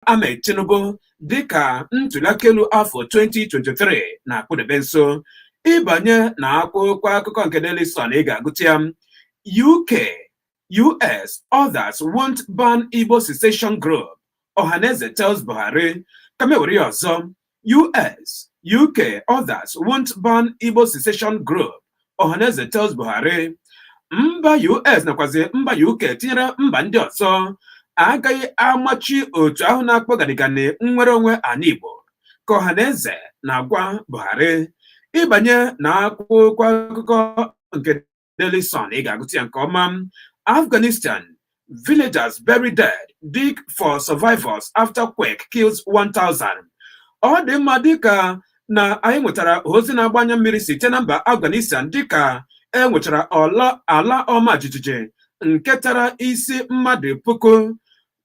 Ahmed Tinubu dịka ntuliaka elu afọ 2023 na-akpụdebe nso. Ịbanye na akwụkwọ akụkọ nke Daily Sun, ị ga-agụta ya. UK, US, others won't ban Igbo secession group, Ohanaeze tells Buhari. Ka m ewere ya ọzọ: US, UK, others won't ban Igbo secession group, Ohanaeze tells Buhari. Mba US nakwazi mba UK tinyere mba ndị ọzọ agaghị amachi otu ahụ na-akpọ ganigani nnwere onwe ala Igbo, ka Ohanaeze na-agwa Buhari. Ịbanye na akwụkwọ akụkọ nke Daily Sun, ị ga-agụta ya nke ọma. Afghanistan: villagers buried dead, dig for survivors after quake kills 1000. Ọ dị mma, dịka na anyị nwetara ozi na-agba anya mmiri site na mba Afghanistan dịka e nwechara ala ọma jijiji nke tara isi mmadụ 1000,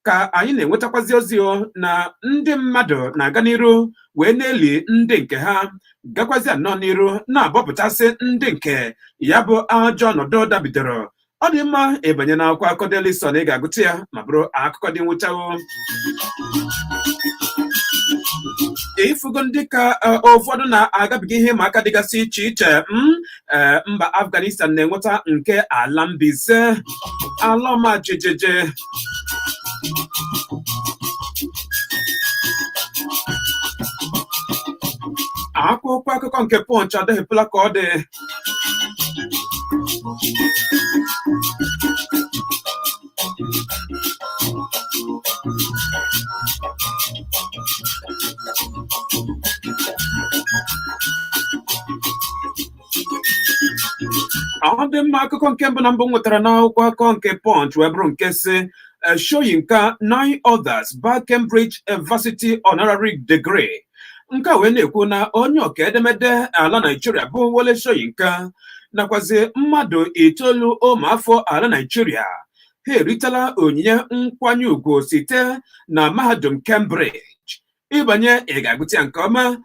ka anyị na-enwetakwazi ozi na ndị mmadụ na-aga n'iru wee na-eli ndị nke ha, gakwazi anọ n'iru na-abọpụtasị ndị nke ya bụ ajọ ọnọdụ dabidoro. Ọ dị mma, ịbanye n'akwụkwọ akụkọ Daily Sun, ị ga-agụta ya ma bụrụ akụkọ dị nwụchawo. Ịfụgo ndị ka ụfọdụ na-agabiga ihe ịma aka dịgasị iche iche. Mba Afghanistan na-enweta nke ala mbize, ala ọma jijiji. Akwụkwọ akụkọ nke Punch adịghịpụla ka ọ dị. Ọ dị mma, akụkọ nke mbụ na mbụ nwetara n'akwụkwọ akụkọ nke Punch wee bụrụ nke si Soyinka, nine others back Cambridge University honorary degree. Nke a wee na-ekwu na onye ọka edemede ala Naijiria bụ Wole Soyinka nakwazi mmadụ itoolu ụmụafọ ala Naijiria ha eritela onyinye nkwanye ùgwù site na mahadum Cambridge. Ịbanye, ị ga-agụta ya nke ọma.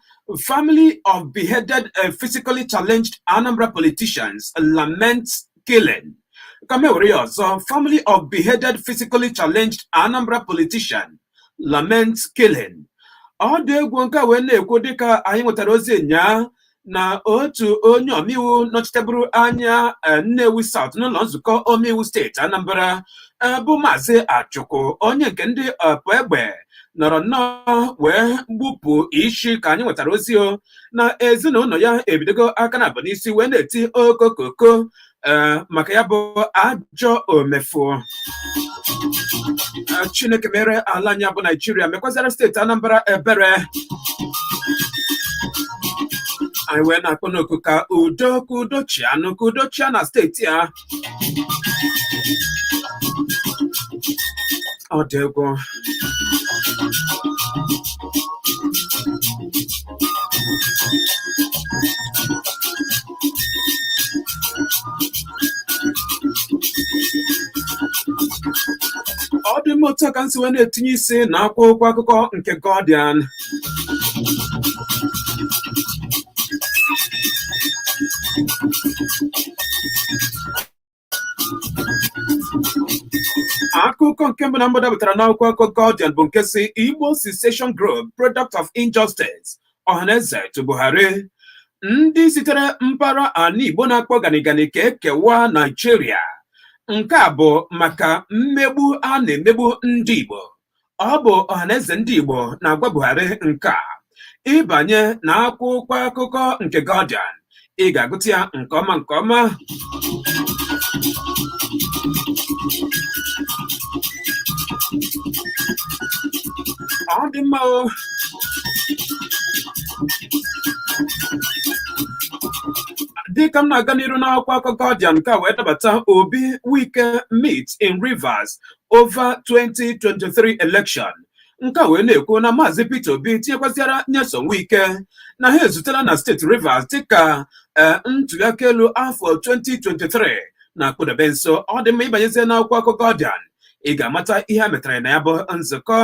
Family of beheaded physically challenged Anambra politicians lament killing. Ka m ewere ya ọzọ: family of beheaded physically challenged Anambra politician lament killing. Ọ dị egwu. Nke a wee na-ekwu dịka anyị nwetara ozi nyaa na otu onye omeiwu nọchiteburu anya Nnewi South n'ụlọ nzukọ omeiwu steeti Anambra, bụ Maazị Achụkwụ, onye nke ndị ọpụ egbe nọrọ nnọọ wee gbupụ isi, ka anyị nwetara ozi o na ezinụlọ ya ebidogo aka na abụ n'isi wee na-eti okokoko maka ya bụ ajọ omefu. Chineke mere ala anyị bụ Naijiria, mekwazara steeti Anambra ebere. Anyị wee na-akpọ n'oku ka udo, ka udo chianụ, ka udo chia na steeti a. Ọ dị egwu. Ọ dị mma, otu a ka nsi wee na-etinye isi na akwụkwọ akụkọ nke Guardian. Akụkọ nke mbụ na mbụ dapụtara n'akwụkwọ akụkọ Guardian bụ nke si "Igbo Secession Group product of injustice, Ohanaeze to Buhari". Ndị sitere mpaghara ala Igbo na-akpọ ganigani ka ekewa Naijiria, nke a bụ maka mmegbu a na-emegbu ndị Igbo. Ọ bụ Ohanaeze ndị Igbo na-agwa Buhari nke a. Ịbanye na akwụkwọ akụkọ nke Guardian, ị ga-agụta ya nke ọma nke ọma. Ọ dị mma o. Dịka m na-aga n'iru n'akwụkwọ akụkọ Guardian, nke a wee dabata: Obi, Wike meet in Rivers over 2023 election. Nke a wee na-ekwu na Maazị Peter Obi tinyekwaziara Nyesom Wike na ha ezutela na steeti Rivers dịka ntuliaka elu afọ 2023 na-akpụdebe nso. Ọ dị mma, ịbanyezie n'akwụkwọ akụkọ Guardian, ị ga-amata ihe a metara na ya bụ nzukọ.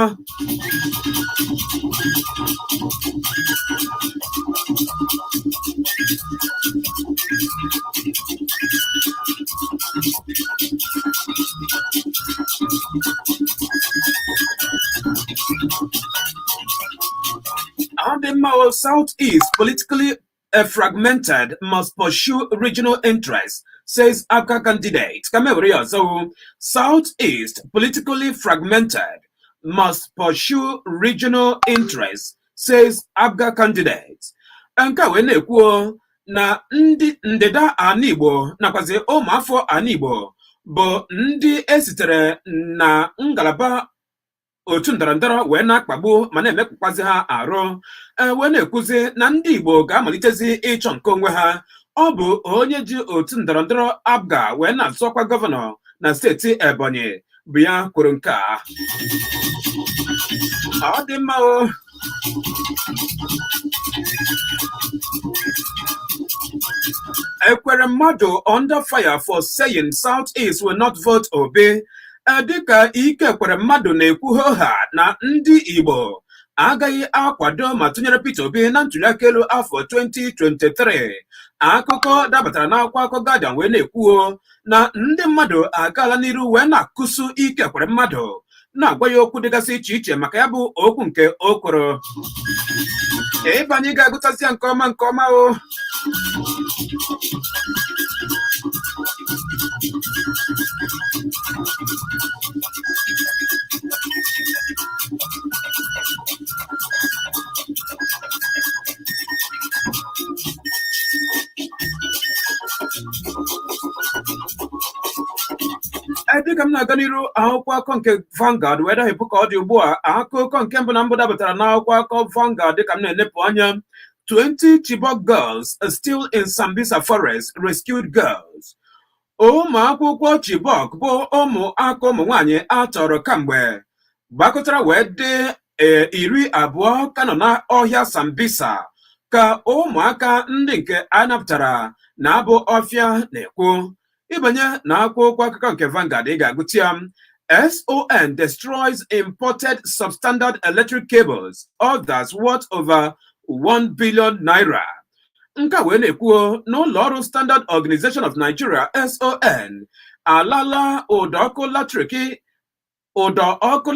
Ọ dị mma o. South East politically fragmented must pursue regional interests, says APGA candidate. Ka m ewere ya ọzọ o. South East politically fragmented must pursue regional interests, says APGA candidate. Nke a wee na-ekwuo na ndị ndịda ala Igbo nakwazi ụmụafọ ala Igbo bụ ndị esitere na ngalaba otu ndọrọndọrọ wee na-akpagbu ma na-emekpakwazi ha arụ, wee na-ekwuzi na ndị Igbo ga-amalitezi ịchọ nke onwe ha. Ọ bụ onye ji otu ndọrọndọrọ APGA wee na-azọkwa gọvanọ na steeti Ebonyi bụ ya kwuru nke a. Ọ dị mma o. Ekweremadu under fire for saying South East will not vote Obi. Dịka Ike Ekweremadu na-ekwu hoha na ndị Igbo agaghị akwado ma tụnyere Peter Obi na ntuliaka elu afọ 2023, akụkọ dabatara n'akwụkwọ akụkọ Guardian wee na-ekwuo na ndị mmadụ agaala n'iru wee na-akụsu Ike Ekweremadu, na-agwa ya okwu dịgasị iche iche maka ya bụ okwu nke o kwuru. Ebe anyị ga-agụtazi ya nke ọma nke ọma o. Dịka m na-aga n'iru, akwụkwọ akụkọ nke Vanguard wee dahịpụ ka ọ dị ugbu a. Akụkọ nke mbụ na mbụ dabatara n'akwụkwọ akụkọ Vanguard dịka m na-enepụ anya: 20 Chibok girls still in Sambisa Forest, rescued girls. Ụmụ akwụkwọ Chibok bụ ụmụaka ụmụ nwaanyị a tọrọ kamgbe gbakọtara wee dị 20 ka nọ n'ọhịa Sambisa, ka ụmụaka ndị nke a napụtara na-abụ ọfịa na-ekwu. Ịbanye na akwụkwọ akụkọ nke Vanguard, ị ga-agụta ya. SON destroys imported substandard electric cables, others worth over 1 billion naira. Nke a wee na-ekwuo n'ụlọ ọrụ Standard Organization of Nigeria, SON, alala ụdọ ọkụ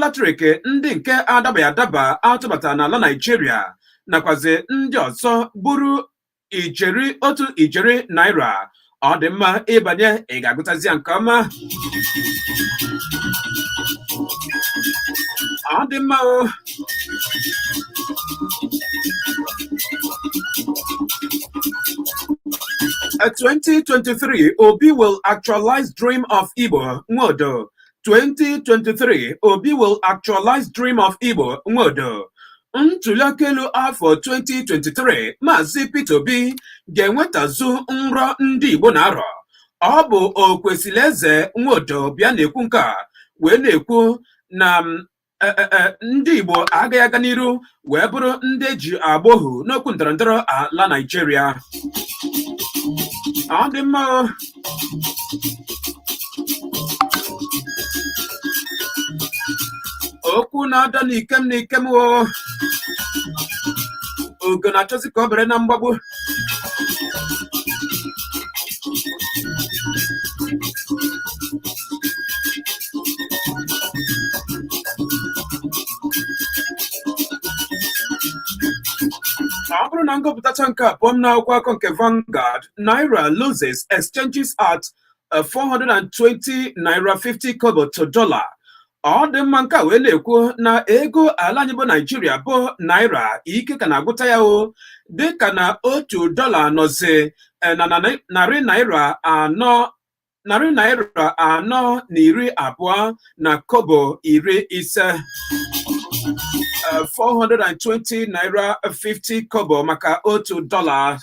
latrik ndị nke adabaghị adaba atụbata n'ala Nigeria nakwazi ndị ọzọ buru ijeri 1 ijeri naira. Ọ dị mma, ịbanye ị ga-agụtazi ya nke ọma. Ọ dị mma o. 2023, Obi will actualize dream of Igbo, Nwodo. 2023, Obi will actualize dream of Igbo, Nwodo. Ntụliaka elu afọ 2023, Maazị Peter Obi ga-enwetazu nrọ ndị Igbo na-arọ. Ọ bụ Okwesilieze Nwodo bịa na-ekwu nke a, wee na-ekwu na ndị Igbo agaghị aga n'iru wee bụrụ ndị eji agba ohu n'okwu ndọrọndọrọ ala Naịjirịa. Ọ dị mma o. Okwu na-ada n'ikem n'ikem o. Ugo na-achọzi ka ọ bere na mgbagbu. Ọ bụrụ na ngụpụtacha nke a, pụọ m n'akwụkwọ akụkọ nke Vanguard. Naira loses exchanges at 420 naira 50 kobo to dollar. Ọ dị mma, nke a wee na-ekwu na ego ala anyị bụ Naijiria bụ naira, ike ka na-agwụta ya o, dịka na 1 dọla nọzi na 400 naira, 422 na kobo 50, 420 naira 50 kobo maka 1 dọla.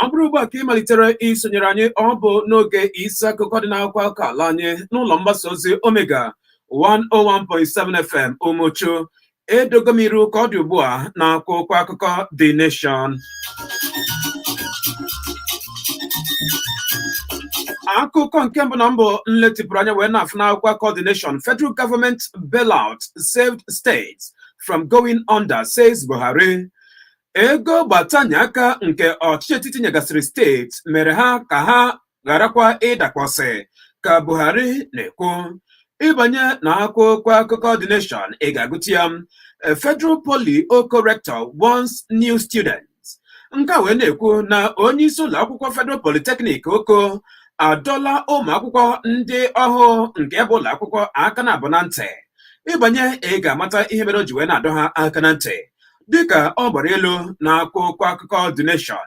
Ọ bụrụ ugbu a ka ị malitere isonyere anyị, ọ bụ n'oge isi akụkọ dị n'akwụkwọ akụkọ ala anyị n'ụlọ mgbasa ozi Omega 101.7 FM Umuchu. Edogo m iru ka ọ dị ugbu a na akwụkwọ akụkọ The Nation. Akụkọ nke mbụ na mbụ nletipụrụ anya wee na-afụ n'akwụkwọ akụkọ The Nation: "Federal government bailout saved states from going under, says Buhari." Ego gbatanye aka nke ọchịchị etiti nyegasịrị steeti mere ha ka ha gharakwa ịdakwasị, ka Buhari na-ekwu. Ịbanye na akwụkwọ akụkọ The Nation, ị ga-agụta ya: "Federal Poly Oko rector wants new students." Nke a wee na-ekwu na onye isi ụlọ akwụkwọ Federal Polytechnic Oko adọla ụmụ akwụkwọ ndị ọhụụ nke ebe ụlọ akwụkwọ aka na abụ na ntị. Ịbanye, ị ga-amata ihe mere o ji wee na-adọ ha aka na ntị, dịka ọ gbara elu na akwụkwọ akụkọ The Nation.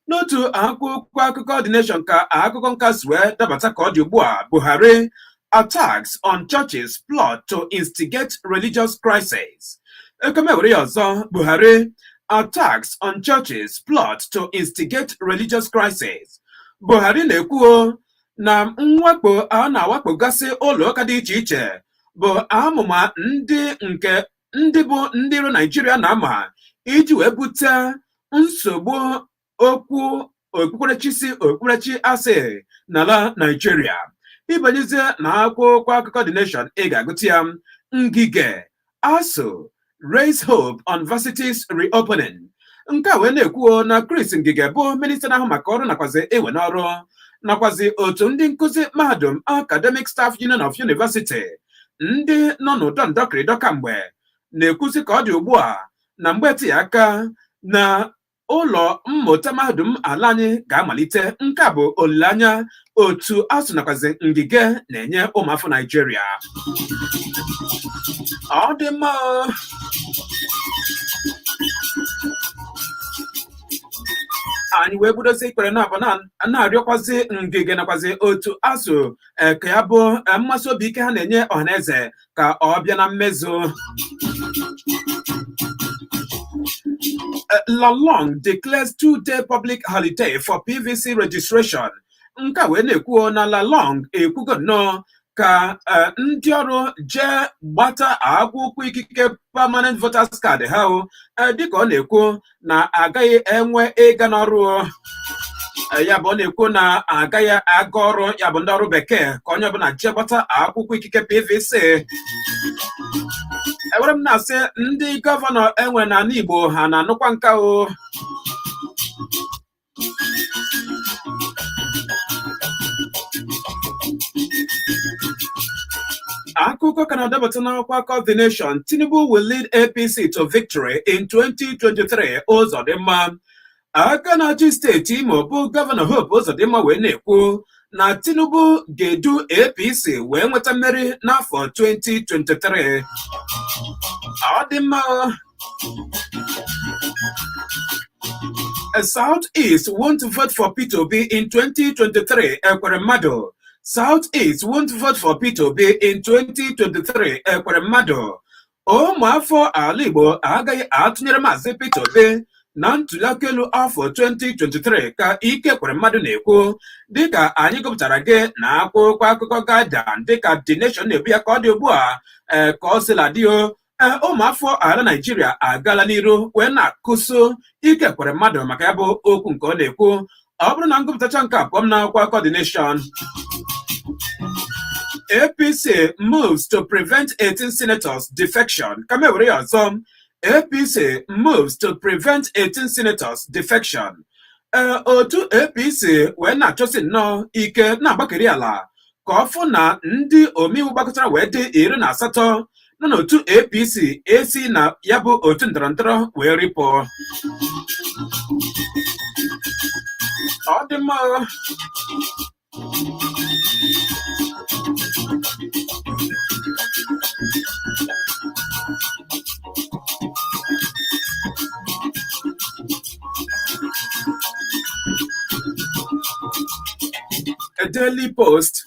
N'otu akwụkwọ akụkọ The Nation ka akụkọ nka si wee dabata ka ọ dị ugbu a: "Buhari attacks on churches plot to instigate religious crisis." Ekeme were ya ọzọ: "Buhari attacks on churches plot to instigate religious crisis." Buhari na-ekwuo na mwakpo a na-awakpogasị ụlọ ụka dị iche iche bụ amụma ndị nke ndị bụ ndị iro Naijiria na-ama iji wee bute nsogbu okwu okpukperechi si okpukperechi asị n'ala Naijiria. Ịbanyezie na akwụkwọ akụkọ The Nation, ị ga-agụta ya: "Ngige, ASUU raise hope on varsities reopening." Nke a wee na-ekwuo na Chris Ngige, bụ minista na-ahụ maka ọrụ nakwazi iwe n'ọrụ, nakwazi otu ndị nkụzi mahadum Academic Staff Union of University, ndị nọ n'ụdọ ndọkịrịdọ kamgbe, na-ekwuzi ka ọ dị ugbu a na mgbe etinye aka na ụlọ mmụta mahadum ala anyị ga-amalite. Nke a bụ olileanya otu ASUU nakwazi Ngige na-enye ụmụafọ Naijiria. Ọ dị mma o. Anyị wee budozi ikpere na abụ na-arịọkwazi Ngige nakwazi otu ASUU ka ya bụ mmasị obi ike ha na-enye ọhaneze ka ọ bịa na mmezu. Lalong declares 2-day public holiday for PVC registration. Nke a wee na-ekwuo na Lalong ekwugo nnọọ ka ndị ọrụ jee gbata akwụkwọ ikike permanent voters card ha o, dịka ọ na-ekwu na agaghị enwe ịga n'ọrụ. Ya bụ, ọ na-ekwu na agaghị aga ọrụ, ya bụ ndị ọrụ bekee, ka onye ọbụla jee gbata akwụkwọ ikike PVC. Ewere m na-asị ndị gọvanọ enwe n'ala Igbo, ha na-anụkwa nka o. Akụkọ ka na-adabata n'akwụkwọ akụkọ The Nation: "Tinubu will lead APC to victory in 2023, Uzodimma." Aka na-achị steeti Imo bụ Gọvanọ Hope Uzodimma wee na-ekwu na Tinubu ga-edu APC wee nweta mmeri n'afọ 2023. Ọ dị mma. "South East won't vote for Peter Obi in 2023, Ekweremadu." "South East won't vote for Peter Obi in 2023, Ekweremadu." Ụmụafọ ala Igbo agaghị atụnyere Maazị Peter Obi na ntuliaka elu afọ 2023, ka Ike Ekweremadu na-ekwu, dịka anyị gụpụtara gị na akwụkwọ akụkọ Guardian, dịka The Nation na-ebu ya ka ọ dị ugbu a. Ee, ka ọ sila dị o, ee, ụmụafọ ala Naijiria agala n'iru wee na-akụso Ike Ekweremadu maka ya bụ okwu nke ọ na-ekwu. Ọ bụrụ na ngụpụtacha nke a, pụọ m n'akwụkwọ akụkọ The Nation: "APC moves to prevent 18 senators defection." Ka m ewere ya ọzọ: "APC moves to prevent 18 senators defection." Ee, otu APC wee na-achọsi nnọọ ike na-agbakeri ala ka ọ fụ na ndị omeiwu gbakọtara wee dị 18 nọ n'otu APC esi na ya bụ otu ndọrọndọrọ wee ripụ. Ọ dị mma. Daily Post.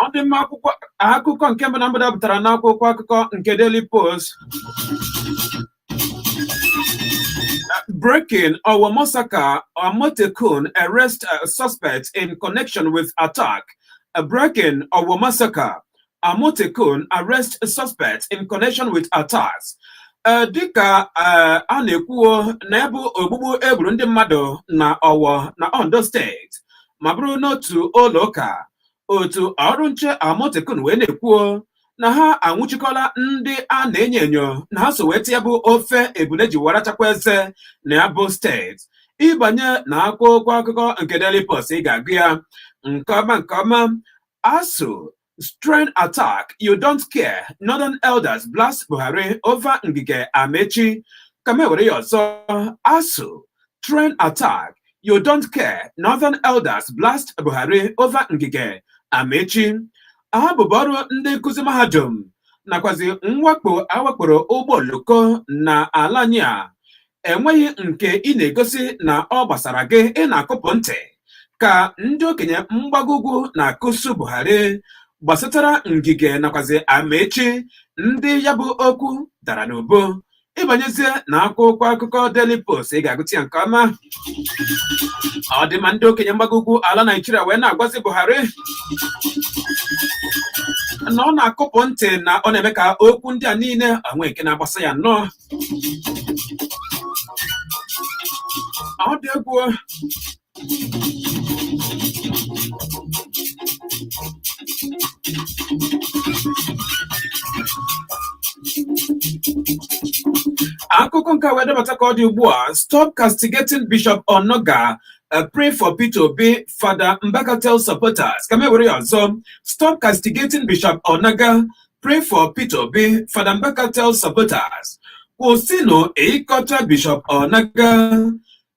Ọ dị mma. Akwụkwọ akụkọ nke mbụ na mbụ dapụtara n'akwụkwọ akụkọ nke Daily Post: Breaking: Owo massacre, Amotekun arrest suspect in connection with attack. Breaking: Owo massacre, Amotekun arrest suspect in connection with attacks. Dịka a na-ekwuo na ya bụ ogbugbu egburu ndị mmadụ na Ọwọ na Ondo Steeti ma bụrụ n'otu ụlọ ụka, otu ọrụ nche Amotekun wee na-ekwuo na ha anwụchikọla ndị a na-enyo enyo na ha so wee tinye bụ ofe ebule ji warachakwa eze na ya bụ steeti. Ịbanye na akwụkwọ akụkọ nke Daily Post, ị ga-agụ ya nke ọma nke ọma. ASUU train attack, you don't care, Northern elders blast Buhari over Ngige Amechi. Ka m ewere ya ọzọ: ASUU train attack, you don't care, Northern elders blast Buhari over Ngige Amechi. Abụbụ ọrụ ndị nkụzi mahadum nakwazi mwakpo awakporo ụgbọ oloko na ala anyị a, enweghị nke ị na-egosi na ọ gbasara gị, ị na-akụpụ ntị, ka ndị okenye mgbago ugwu na-akụsu Buhari gbasatara Ngige nakwazi Amechi, ndị ya bụ okwu dara n'ubu. Ịbanyezie na akwụkwọ akụkọ Daily Post, ị ga-agụta ya nke ọma. Ọ dị ma ndị okenye mgbago ugwu ala Naijiria wee na-agwazi Buhari na ọ na-akụpụ ntị, na ọ na-eme ka okwu ndị a niile onwe nke na-agbasa ya nnọọ. Ọ dị egwu. Akụkọ nke a wee debata ka ọ dị ugbu a: "Stop castigating Bishop Onoga, pray for Peter Obi," Father Mbaka tell supporters. Ka m ewere ya ọzọ: "Stop castigating Bishop Onaga, pray for Peter Obi," Father Mbaka tell supporters. Kwụsịnụ ịkọcha Bishop Onaga,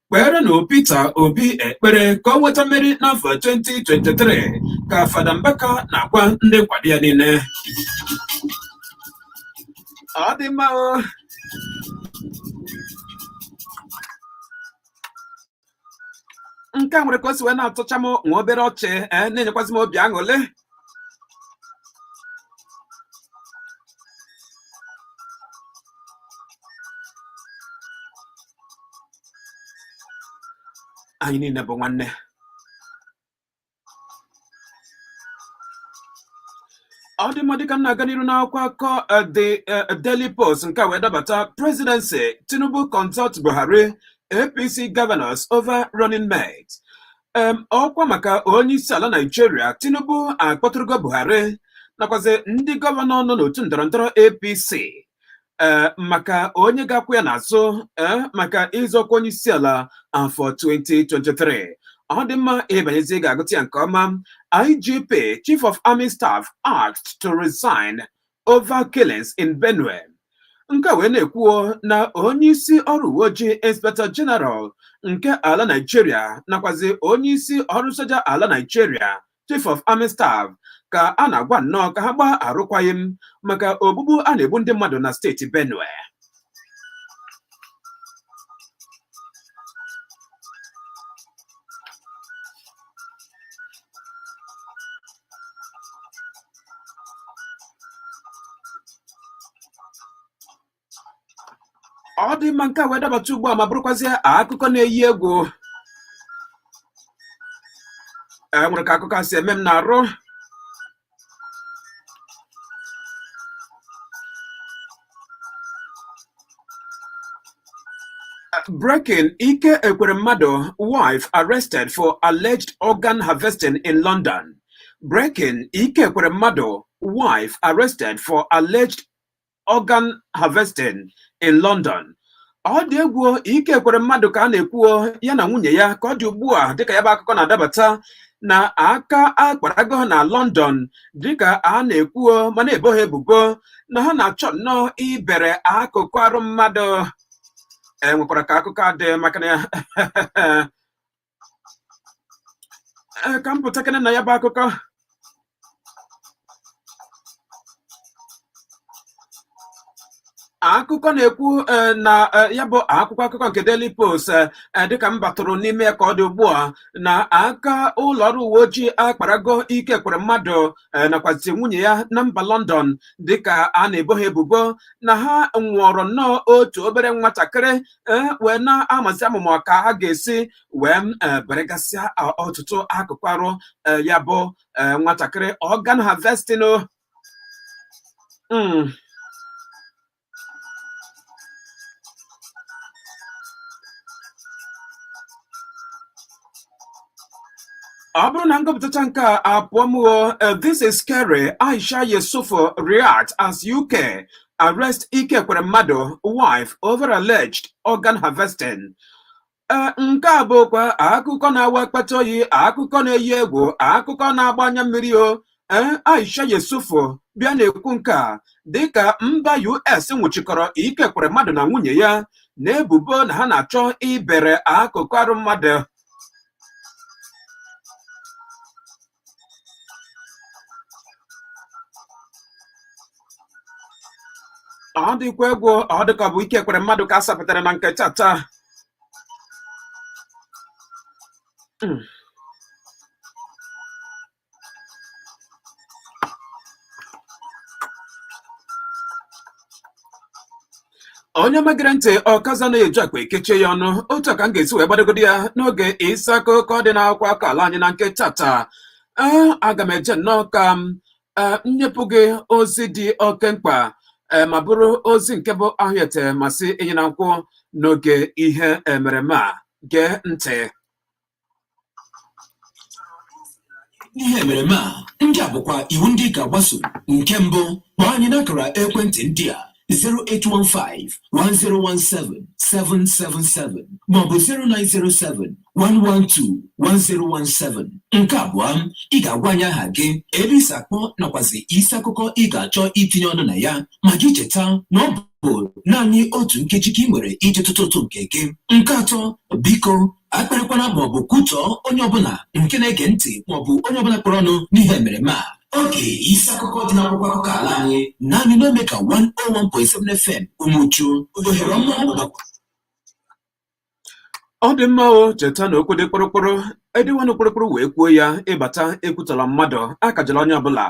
kperenụ Peter Obi ekpere ka ọ nweta mmeri n'afọ 2023, ka Fada Mbaka na-agwa ndị nkwado ya niile. Ọ dị mma o. Nke a nwere ka o si wee na-atụcha m nwa obere ọchị, ee, na-enyekwazị m obi aṅụrị. Anyị niile bụ nwanne. Ọ dị mma, dịka m na-aga n'iru n'akwụkwọ akụkọ The Daily Post, nke a wee dabata: Presidency: Tinubu consult Buhari, APC governors over running mate. Ọkwa maka onye isi ala Naijiria, Tinubu akpọtụrụgo Buhari nakwazi ndị gọvanọ nọ n'otu ndọrọndọrọ APC maka onye ga-akwụ ya n'azụ maka ịzọkwa onye isi ala afọ 2023. Ọ dị mma, ịbanyezi ga-agụta ya nke ọma. IGP: Chief of Army Staff asked to resign over killings in Benue. Nke a wee na-ekwuo na onye isi ọrụ uwe ojii, Inspector General nke ala Naijiria, nakwazi onye isi ọrụ soja ala Naijiria, Chief of Army Staff, ka a na-agwa nnọọ ka ha gbaa arụkwaghịm maka ogbugbu a na-egbu ndị mmadụ na steeti Benue. Ọ dị mma, nke a wee dabata ugbu a ma bụrụkwazie akụkọ na-eyi egwu. E nwere ka akụkọ a si eme m na-arụ. Breaking: Ike Ekweremadu wife arrested for alleged organ harvesting in London. Breaking: Ike Ekweremadu wife arrested for alleged organ harvesting in London. Ọ dị egwu. Ike Ekweremadu ka a na-ekwuo ya na nwunye ya ka ọ dị ugbu a, dịka ya bụ akụkọ na-adabata na aka akparago ha na London, dịka a na-ekwuo ma na-ebo ha ebubo na ha na-achọ nnọọ ibere akụkụ arụ mmadụ. E nwekwara ka akụkọ a dị maka na ee, ka m pụtakene na ya bụ akụkọ. Akụkọ na-ekwu na ya bụ akwụkwọ akụkọ nke Daily Post, dịka m batụrụ n'ime ya ka ọ dị ugbu a, na aka ụlọ ọrụ uwe ojii akparago Ike Ekweremadu nakwazi nwunye ya na mba London, dịka a na-ebo ha ebubo na ha nwụọrọ nnọọ otu obere nwatakịrị wee na-amazi amụma ka ha ga-esi wee beregasịa ọtụtụ akụkụ arụ ya bụ nwatakịrị, organ harvesting. Ọ bụrụ na ngụpụtacha nke a apụọ m o. This is scary. Aisha Yesufu react as UK arrest Ike Ekweremadu wife over alleged organ harvesting. Nke a bụkwa akụkọ na-awa akpata oyi, akụkọ na-eyi egwu, akụkọ na-agba anya mmiri o. Ee, Aisha Yesufu bịa na-ekwu nke a dịka mba US nwụchikọrọ Ike Ekweremadu na nwunye ya na ebubo na ha na-achọ ibere akụkụ arụ mmadụ. Ọ dịkwa egwu, ọ dịka ọ bụ Ike Ekweremadu ka a sapụtara na nke tata. Onye megere ntị ọkaza na-eji akpa ekechie ya ọnụ. Otu a ka m ga-esi wee gbadogodi ya n'oge isi akụkọ dị n'akwụkwọ akụkọ ala anyị na nke tata. Ee, aga m eje nnọọ ka m nyepụ gị ozi dị oke mkpa, ma bụrụ ozi nke bụ ahụete masị enyi na nkwụ n'oge ihe emereme a. Gee ntị. N'ihe emereme a, ndị a bụkwa iwu ndị ị ga-agbaso. Nke mbụ, kpọọ anyị n'akara ekwentị ndị a: 0815 1017 777 maọbụ 0907 112 1017. Nke abụọ, ị ga-agwa anyị aha gị, ebe isi akpọ, nakwazi isi akụkọ ị ga-achọ itinye ọnụ na ya, ma gị cheta na ọ bụ naanị otu nkeji ka ị nwere iji tụtụ ụtụ nke gị. Nke atọ, biko akparịkwana maọbụ kwutọọ onye ọbụla nke na-ege ntị maọbụ onye ọbụla kpọrọ ọnụ n'ihe emereme a. Oge isi akụkọ dị n'akwụkwọ akụkọ ala anyị, naanị n'ome ka 101.7 FM Umuchu, ohere ọma. Ọ dị mma o. Cheta na okwu dị kpụrụkpụrụ ediwanụ kpụrụkpụrụ wee kwuo ya. Ịbata, ekwutala mmadụ, akajala onye ọbụla,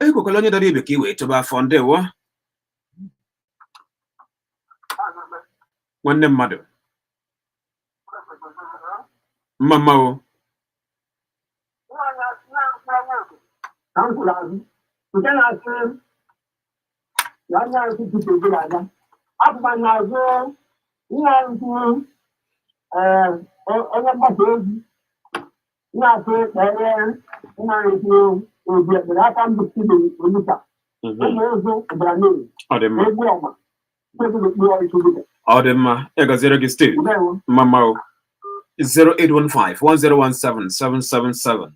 ekwekwala onye dara ibe ka i wee tobe afọ. Ndewo, nwanne mmadụ. Mma mma o. Ka m kwuru azụ nke na-asị na anya nkwu tupu obi na-aga apụkwa n'azụ nna nkwu. Ee, onye mgbasa ozi na-asị kpere nna nkwu obi ekpere aka mbụ Stephen Oluka ụmụ ụzụ ụbara n'oyi. Ọ dị mma. Egwu ọma. Ọ dị mma, ya gaziere gị, Steve. Mma mma o. 0815 1017 777.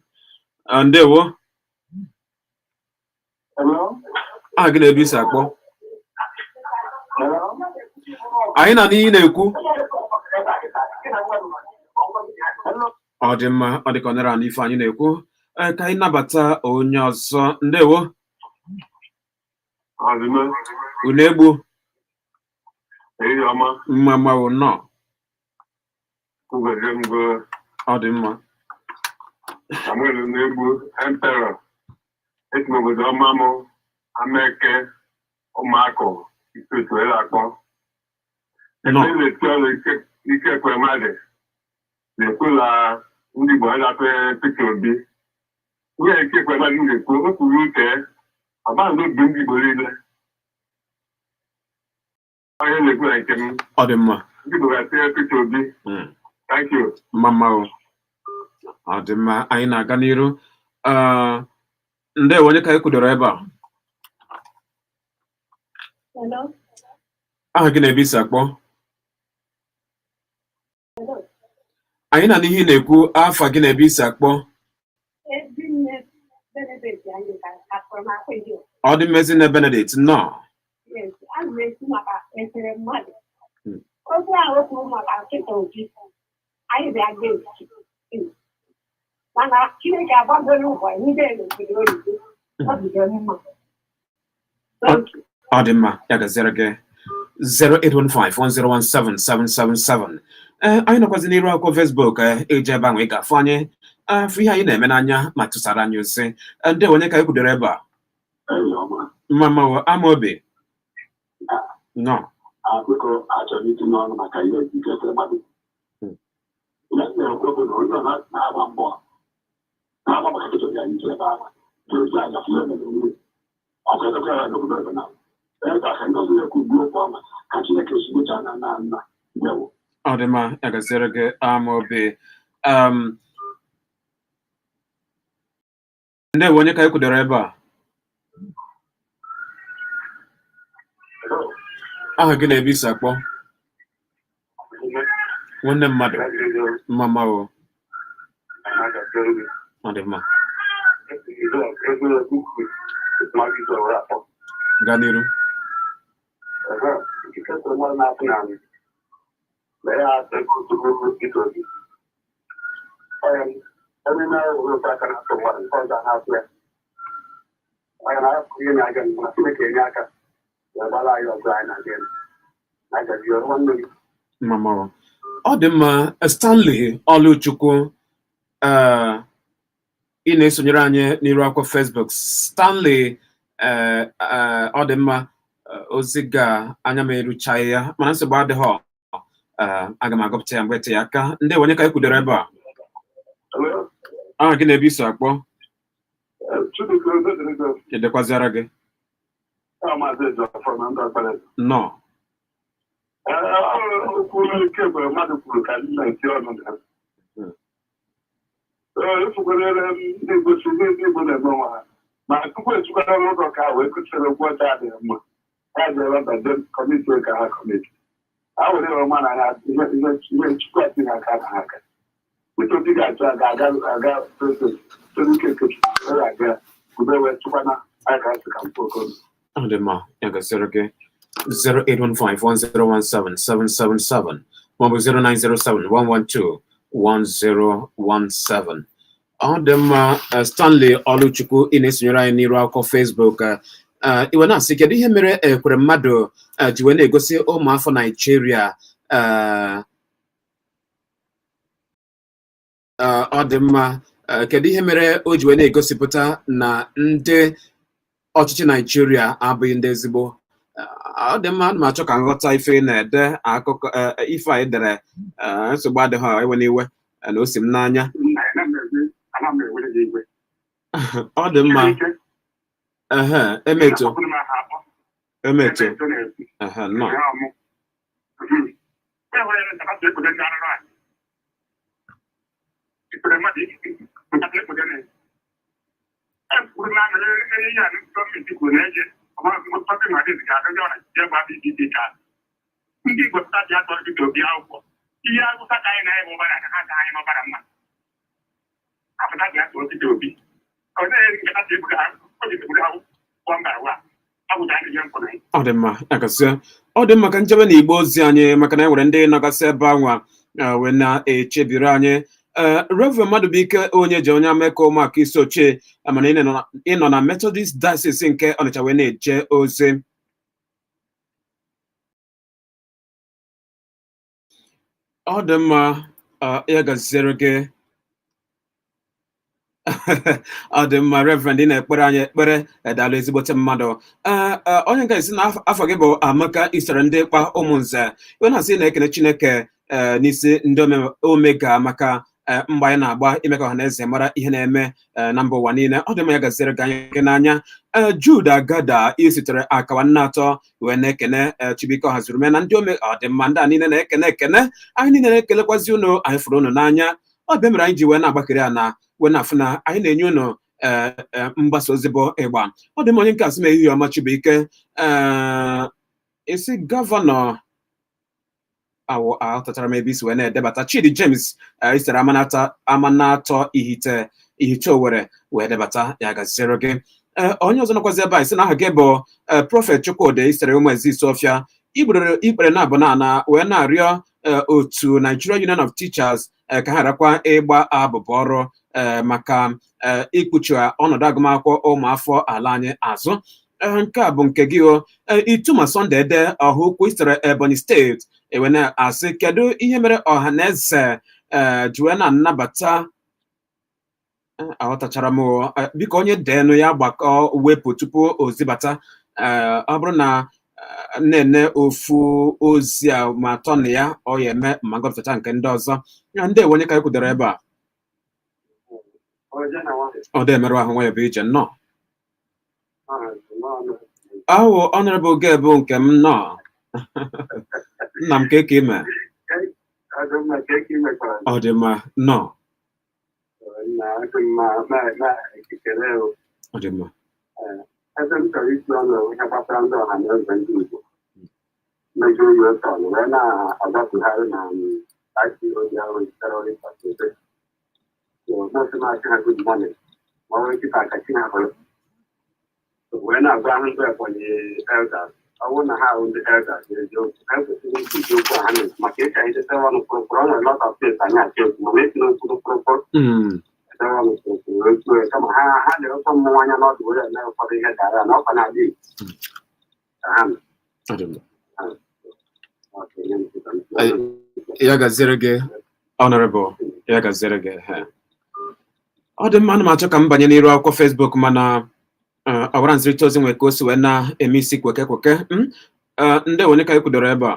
Ndewo. Aha gị na ebe isi akpọ anyị na n'ihe na-ekwu. Ọ dị mma, ọ dị ka ọ nara anụ ife anyị na-ekwu. Ka anyị nabata onye ọzọ. Ndewo. Unu egbu. Mma mma o, nnọọ. Ọ dị mma. Samuel na-egbu Emperor esi n'obodo ọmamụ Ameke Ụmụakụ Isutu ele akpọ. Nnọọ. Ebe na-eti ọrụ Ike Ekweremadu na-ekwula ndị Igbo ịlapụ Peter Obi. Ihe Ike Ekweremadu na-ekwu, o kwuru uche ọba n'obi ndị Igbo niile. Onye na-ekwu na nke m. Ọ dị mma. Ndị Igbo ga-atịnye Peter Obi. Thank you. Mma mma o. Ọ dị mma, anyị na-aga n'iru. Ndewo, onye ka anyị kwudoro ebe a? Hello. Aha gị na ebe isi akpọ anyị na n'ihe ị na-ekwu. Afa gị na ebe isi akpọ? Ezinne Benedict anyị ka akpọrọ m akwa iri. Ọ dị mma, Ezinne Benedict, nnọọ. Yes, ana m ekwu maka Ekweremadu. Okwu ahụ o kwuru maka Peter Obi, anyị bịa against him. Mana Chineke agbagoro ụbọ ndị n'obodo oyibo. Ọ dị mma. Thank you. Ọ dị mma, ya gaziere gị. 08151017777. Ee, anyị nọkwazi n'iru akwụkwọ Facebook, eji ebe ahụ ị ga-afụ anyị, afụ ihe anyị na-eme n'anya ma tụsara anyị ozi. Ndị onye ka anyị kwudoro ebe a? Mma mma, Amaobi nọ. Biko, achọrọ itinye ọnụ maka ihe Ike Ekweremadu. Ihe m na-ekwu bụ na onye ọ na-agba mbọ na-agba maka Peter Obi, anyị ike ebe ahụ ga-eji anya fụ ihe mere onwe ọkụ emekwara ya n'obodo ebe na ebe a ka ndị ọzọ na-ekwu gbuo okwu ọma ka Chineke sigbocha na na nna ndewo. Ọ dị mma, ya gaziere gị, Amaobi. Ndewo, onye ka anyị kwudoro ebe a? Aha gị na ebe isi akpọ? Nwanne mmadụ, mma mma o. Ọ dị mma, gaa n'iru. Ike Ekweremadu na-atụ na na ya ego Peter Obi. Onye na-ewere otu aka na-atụ mmadụ, nke ọzọ na-atụ ya. Onye na-ahapụ ihe na-aga na Chineke enye aka ya gbara anyị ọgụ anyị na-aga na-agazi ọrụ nwanne gị. Mma mma o. Ọ dị mma. Stanley Ọlụchukwu, ee, ị na-esonyere anyị n'iru akwụkwọ Facebook. Stanley, ee, ọ dị mma. Ozi ga anya m eruchaghị ya, mana nsogbu adịghị. Aga m agụpụta ya mgbe ete ya aka. Ndị onye ka anyị kwudoro ebe a? Aha gị na ebe iso akpọ? Edekwaziara gị. Nnọọ. Okwu Ike mmadụ kwuru ka ndị na-eti ọnụ na efukwerere ndị Igbo si ndị Igbo na-eme onwe ha, ma tupu echukwara n'ụzọ ka wee kụchere okwu ọcha adịghị mma, ha ji ewebata committee ka ha committee ha were ọma na ha ihe Chukwu atinye aka na ha aka. Peter Obi ga-achọ aga aga president Ike Okechukwu ga-aga ube wee chụkwana aka sị ka mpụ okoro. Ọ dị mma, ya gasịrị gị. 08151017777 maọbụ 09071121017. Ọ dị mma. Stanley Ọlụchukwu, ị na-esonyere anyị n'iru akwụkwọ Facebook. Iwe na-asị, kedu ihe mere Ekweremadu ji wee na-egosi ụmụafọ Naijiria? Ọ dị mma. Kedu ihe mere o ji wee na-egosipụta na ndị ọchịchị Naijiria abụghị ndị ezigbo? Ọ dị mma, ana m achọ ka nghọta ife ị na-ede akụkọ ife a edere. Nsogbu adịghị, ewe n'iwe na o si m n'anya. Ọ dị mma. Ehe, emeto emeto. Ehe, nnọọ. Ndị Igbo pụta bịa tọrọ Peter Obi akwụkwọ ihe Awụsa ka anyị na-ebe ụbara ka ha ka anyị n'ọbara mma apụta bịa tụọ Peter Obi ọ na-eri nkata ka ebuga ha o ji ebuga ha one by one ọ bụ anyị ihe mkpụrụ. Ọ dị mma, agasịa. Ọ dị mma ka njebe na igbo ozi anyị, maka na e nwere ndị nọgasị ebe anwa wee na-echebiri anyị. Ee, Reverend Madụbụike onye ji onye ameka ụmụaka isi ochie, mana ịnọ na Methodist Diocese nke Ọnịcha wee na-eje ozi. Ọ dị mma, ya gaziere gị. Ọ dị mma, Reverend, ị na-ekpere anyị ekpere. Edalụ ezigbote mmadụ. Onye nke isi na afọ gị bụ Amaka isere ndị kpa ụmụnze, iwe na-asị na-ekene Chineke n'isi ndị omega maka mgbe anyị na-agba ime ka ọha na eze mara ihe na-eme na mba ụwa niile. Ọ dị mma, ya gaziere gị, anya gị n'anya. Jude Agada isitere akawa nna atọ wee na-ekene Chibuike Ọhazurume na ndị ome. Ọ dị mma, ndị a niile na-ekene ekene. Anyị niile na-ekelekwazi unu. Anyị fụrụ unu n'anya. Ọ bịa mere anyị ji wee na-agbakere ya na wee na-afụ na anyị na-enye unu mgbasa ozi bụ ịgba. Ọ dị mma, onye nke asị m ehihie ọma, Chibuike. Isi governor awụ aghọtachara m ebe isi wee na-edebata. Chidi James isere amanatọ ihite ihite Owere wee debata, ya gaziere gị. Onye ọzọ nọkwazi ebe a isi na aha gị bụ Prophet Chukwudi isere ụmụ ezi Isiọfịa ikpere na abụ na ana wee na-arịọ otu Nigeria Union of Teachers ka ha rakwa ịgba abụbọ ọrụ maka ikpuchi ọnọdụ agụmakwụkwọ ụmụafọ ala anyị azụ. Nke a bụ nke gị o. Ituma Sunday Ede ọha ukwu sitere Ebonyi Steeti ewe na-asị, kedu ihe mere ọha na eze ji wee na-anabata? Aghọtachara m o. Biko onye deenụ ya gbakọ wepụ tupu o zibata. Ọ bụrụ na na-ene ofu ozi a ma atọ na ya, ọ ya eme ma gọpụtacha nke ndị ọzọ. Ndewo, onye ka anyị kwudoro ebe a? Ọ dị emerụ ahụ nwa ya bụ ije nnọọ. Ahụ Honorable Gabe nke m nnọọ, nna m, ka eke ime? Ọ dị mma, nnọọ. Ọ dị mma. Ebe m chọrọ isi ọnụ, ihe gbasara ndị ọha na eze ndị Igbo mejuru ya otu ọnụ wee na-agwa Buhari na IPOB ahụ terrorist organization. So most na-achị ha good morning, ma ọ nwee kịta ka chi ha hụrụ wee na-agwa ahụ ndị Ebonyi elders, ọ bụrụ na ha ahụ ndị elders eziokwu, ha kwesịrị iji okwu ha na-ekwu maka ịcha idete ọnụ kpụrụkpụrụ. Ọ nwere lot of things anyị achọ ekwu, mana esi n'okwu kpụrụkpụrụ edewe ọnụ kpụrụkpụrụ wee kwuo ya, kama ha lere ụtọ mmụọ anya n'ọdụ were eme ụfọdụ ihe dara na ọkwa na-adị ka ha nọ. Ọ dị mma. Ọ ga-enye m nkịta m. Ya gaziere gị, Honorable, ya gaziere gị. He. Ọ dị mma, ana m achọ ka m banye n'iru akwụkwọ Facebook, mana ọwara nzirịta ozi nwere ka o si wee na-eme isi kweke kweke. Ndị onye ka anyị kwudoro ebe a?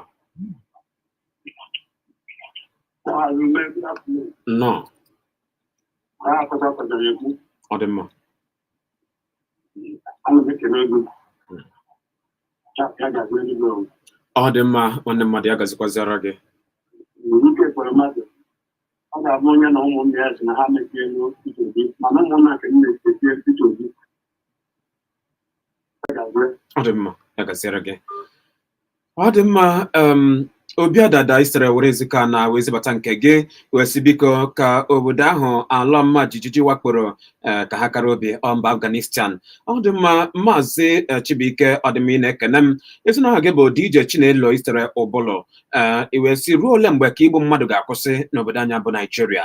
Nnọọ. Ọ dị mma. Ọ dị mma, nwanne mmadụ, ya gazikwaziara gị. Ọ ga-abụ onye na ụmụnne ya si na ha mechielu Peter Obi, mana ụmụnna nke m na-echetie Peter Obi. Ọ dị mma, ya gaziere gị. Ọ dị mma. Obi Adada isere were ezika na wee zibata nke gị, wee sị biko ka obodo ahụ ala mma jijiji wakporo, ka ha kara obi, ọ mba Afghanistan. Ọ dị mma, Maazị Chibuike Ọdịmma, ị na-ekene m. Ezinụlọ gị bụ DJ Chinelo isere ụbụlụ, i wee sị, ruo ole mgbe ka igbu mmadụ ga-akwụsị n'obodo anyị bụ Naijiria?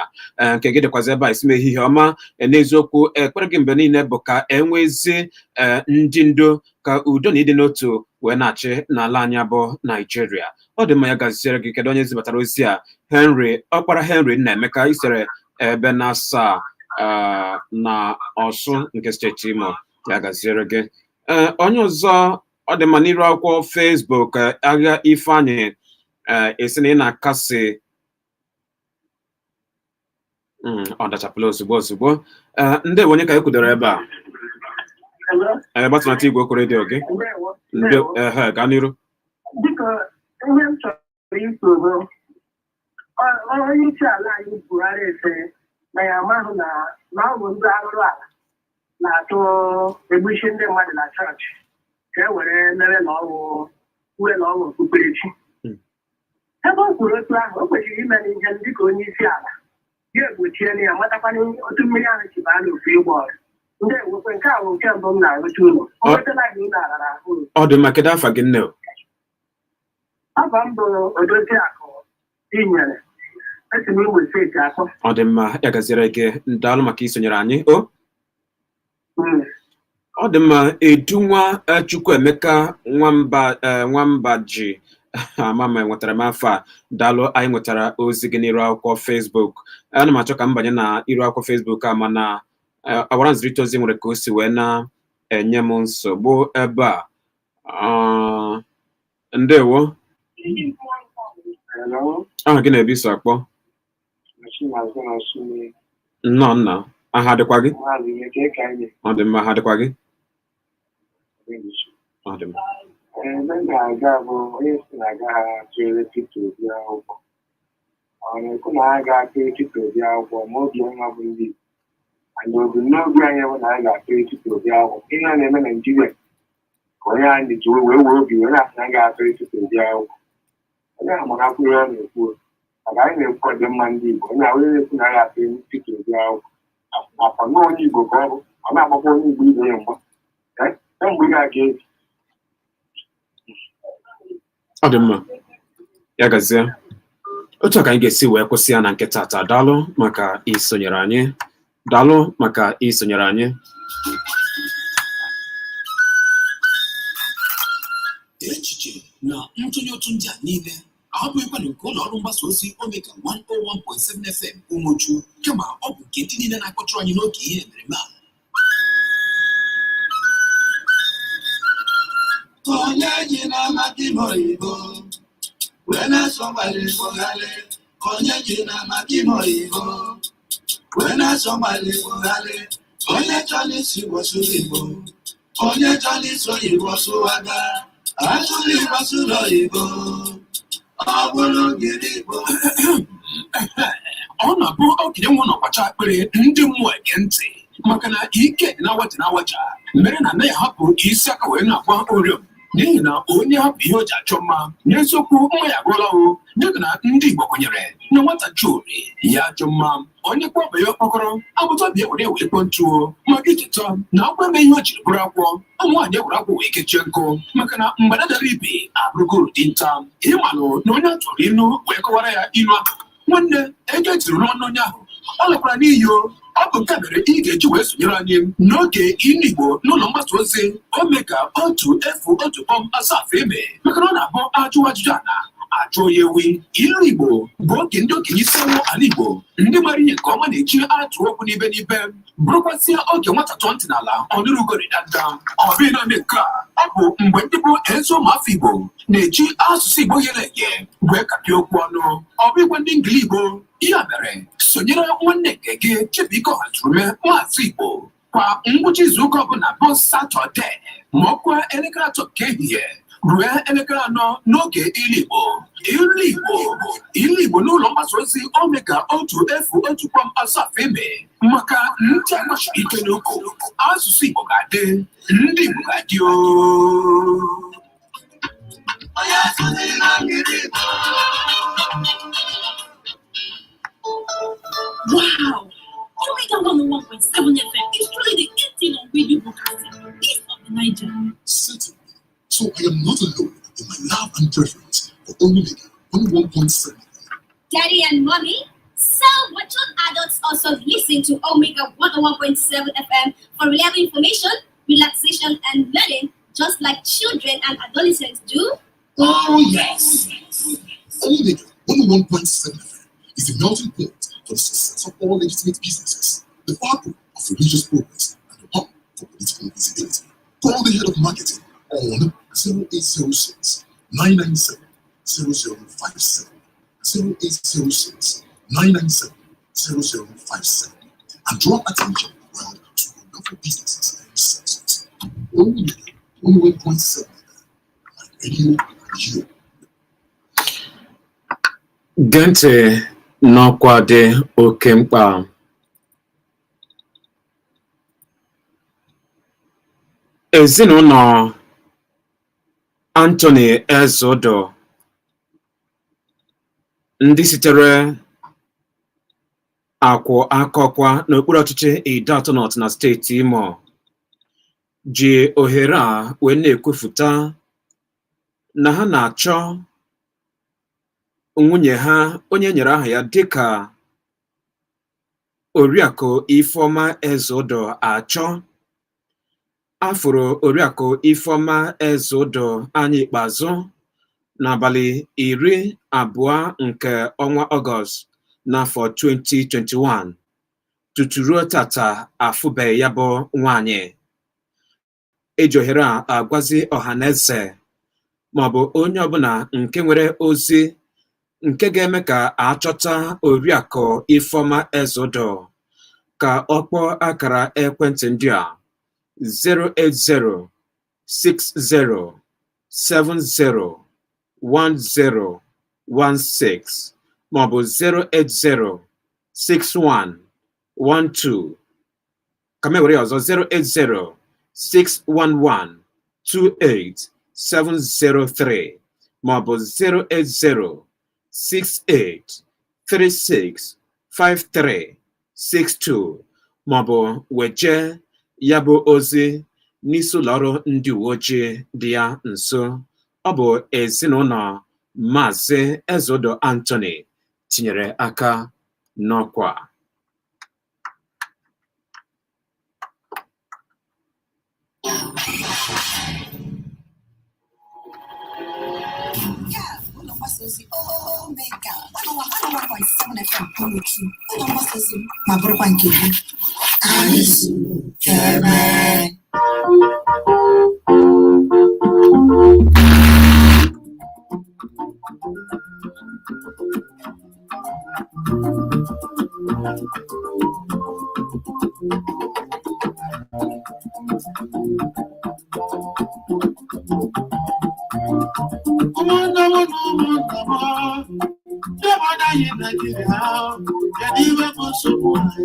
Nke gị dịkwazị ebe a, isi m ehihie ọma. N'eziokwu, ekpere gị mgbe niile bụ ka enwezi ndị ndu ka udo na ịdị n'otu wee na-achị n'ala anyị bụ Naijiria. Ọ dị mma, ya gaziere gị. Kedu onye zibatara ozi a? Henry Ọkpara, Henry Nnaemeka isere ebe na asaa na Ọsụ nke steeti Imo, ya gaziere gị. Ee, onye ọzọ, ọ dị mma, n'iru akwụkwọ Facebook, agha Ifeanyị, esi na ị na-akasi ọ dachapụla ozugbo ozugbo. Ndị onye ka e kwudoro ebe a? Ee, gbatụnata igwe okwu redio gị. Ndị ehe, gaa n'iru. Biko, ihe m chọrọ ikwu bụ onye isi ala anyị Buhari ese na ya amaghị na ọ bụ ndị arụrụ ala na-atụ egbuchi ndị mmadụ na chọọchị ka e were mere na ọwụ uwe na ọwụ okpukperechi. Ebe o kwuru otu ahụ, o kwesịrị ime n'ihe dịka onye isi ala ya egbochie ya, matakwana otu mmiri ahụ si baa n'ofe ịgba ọrụ. Ndị ewekwe nke a bụ nke mbụ m na-arụcha ụlọ o nwetala gị ụlọ arara ahụ. Ọ dị mma, kedu afa gị, nne? Afọ m bụ Odoziakụ Inyere, esi m Imo Steeti akpọ. Ọ dị mma, ya gaziere gị, daalụ maka isonyere anyị o. Ọ dị mma, Edunwa Chukwuemeka Nwamba, Nwamba ji ama ma enwetara m afọ a. Daalụ, anyị nwetara ozi gị n'iru akwụkwọ Facebook. Ana m achọ ka m banye na iru akwụkwọ Facebook a, mana ọwara nzirịta ozi nwere ka o si wee na-enye m nsogbu ebe a. Ndewo. Hello, aha gị na-ebi so akpọ? Chinazụ na Sumi. Nnọọ nna, aha dịkwa gị? Maazị Emeka, ka anyị Ọ dị mma, aha dịkwa gị? na-emechi. Ọ dị mma. Ebe m na-aga bụ onye si na-aga ha tụnyere Peter Obi akwụkwọ. Ọ na-ekwu na ha ga-atụrụ Peter Obi akwụkwọ ma obi ọma bụ ndị Igbo. And ebumnobi anyị bụ na anyị ga-atụrụ Peter Obi akwụkwọ. Ihe a na-eme Naijiria ka onye anyị ji wee obi wee na-asị na a ga-atụrụ Peter Obi akwụkwọ. Onye ahụ mara akwụkwọ ihe ọ na-ekwu maka anyị na-ekwu ọdịmma ndị Igbo. Onye ahụ, onye na-ekwu na a ga-atụrụ Peter Obi akwụkwọ, afọ na onye Igbo ka ọ bụ, ọ na-agbakwa onye Igbo ibe ya mgba. Kemgbe ị ga-aga eji Ọ dị mma, ya gazie. Otu a ka anyị ga-esi wee kwụsị ya na nke tata. Daalụ maka isonyere anyị, daalụ maka isonyere anyị. Echiche na ntụnye ụtụ ndị a niile abụghịkwanụ nke ụlọ ọrụ mgbasa ozi Omega 101.7 FM Umuchu, kama ọ bụ nke ndị niile na-akpọtụrụ anyị n'oge ihe emereme a. Onye ji na-amata ime oyibo wee na-asọ gbara Igbo ghalị. Onye ji na-amata ime oyibo wee na-asọ gbara Igbo ghalị. Onye chọrọ isi Igbo sụrụ Igbo, onye chọrọ isi oyibo sụwaga, asụrụ Igbo sụrụ oyibo, ọ bụrụ gịrị Igbo. Ọ na-abụ okenye nwe n'ọkwacha akpịrị, ndị mmụọ ege ntị, maka na ike dị na-awaja na-awaja mere na anaghị ahapụ isi aka wee na-agba oriọm, n'ihi na onye hapụ ihe o ji achọ mma, n'eziokwu mma ya agwụla o, dịka na ndị Igbo kwenyere na nwata churi ya ajọ mma, onye kpọba ya okpokoro agbata obi ewere wee kpọọ ntuo, maka icheta na akwụ eme ihe o jiri bụrụ akwọ. Ụmụ nwaanyị ewere akwụ wee kechie nkụ, maka na mgbada dara ibe abụrụgo uru dinta. Ịmanụ na onye a tụrụ ilu wee kọwara ya ilu ahụ, nwanne, ego etiri n'ọnụ onye ahụ ọ lakwara n'iyi o. Ọ bụ nke a mere ị ga-eji wee sonyere anyị n'oge ilu Igbo n'ụlọ mgbasa ozi Omega 101.7 eme, maka na ọ na-abụ ajụ ajụjụ ana ajụ ya ewi. Ilu Igbo bụ oge ndị okenye isi awọ ala Igbo, ndị mara ihe nke ọma, na-eji atụ okwu n'ibe n'ibe, bụrụkwasịa oge nwata tụọ ntị n'ala ọnụrụ ugori dada. Ọ bụghị naanị nke a, ọ bụ mgbe ndị bụ ezi ụmụafọ Igbo na-eji asụsụ Igbo ghere eghe wee kapịa okwu ọnụ, ọ bụghịkwa ndị ngili Igbo. Ya mere, sonyere nwanne nke gị Chibuike Ọhazurume, Maazị Igbo, kwa ngwụcha izuụka ọbụla bụ Satọde, ma ọ kwa elekere 3 nke ehihie ruo elekere 4 n'oge ilu Igbo. Ilu Igbo, ilu Igbo n'ụlọ mgbasa ozi Omega 101.7 eme, maka ndị agbachiri ike n'ukwu. Asụsụ Igbo ga-adị, ndị Igbo ga-adị o. Onye asụsụ na ngiri Igbo. Wow! Omega 101.7 FM is truly the in on radio broadcasting east of the Niger. Certainly. So I am not alone in my love and preference for Omega 101.7. Daddy and Mommy, so mature adults also listen to Omega 101.7 FM for reliable information, relaxation, and learning, just like children and adolescents do. Oh, yes. Omega 101.7 FM is the melting pot for the success of all legitimate businesses, the backbone of religious progress, and the hub for political visibility. Call the head of marketing on 0806 997 0057, 0806 997 0057, and draw attention of the world to your local businesses and services. Omega 101.7 FM, radio you. Gee ntị n'ọkwa dị oke mkpa. Ezinụlọ Anthony Ezeudo, ndị sitere Akwụ Akọkwa n'okpuru ọchịchị Ideato North na steeti Imo, ji ohere a wee na-ekwupụta na ha na-achọ nwunye ha, onye nyere aha ya dịka Oriakụ Ifeọma Ezeudo achọ. Afụrụ Oriakụ Ifeọma Ezeudo anya ikpeazụ n'abalị 20 nke ọnwa Ọgọst n'afọ 2021. Tutu ruo tata, afụbeghị ya bụ nwaanyị. Eji ohere a agwazi ọhaneze maọbụ onye ọbụla nke nwere ozi nke ga-eme ka achọta Oriakụ Ifeọma Ezeudo ka ọ kpọọ akara ekwentị ndị a: 080 60 70 10 16 maọbụ 080 61 12, ka m ewere ya ọzọ, 080 611 28 703 maọbụ 080 68 36 53 62, maọbụ weje ya bụ ozi n'isi ụlọọrụ ndị uwe ojii dị ya nso. Ọ bụ ezinụlọ Maazị Ezeudo Anthony tinyere aka n'ọkwa a. Oluchi, ụlọ mgbasa ozi m ma bụrụkwa nke gị. Anyị zuru ka emee. Ụmụnne m na ụmụnna m, ndị obodo anyị Naijiria, kedu ihe bụ nsogbu anyị?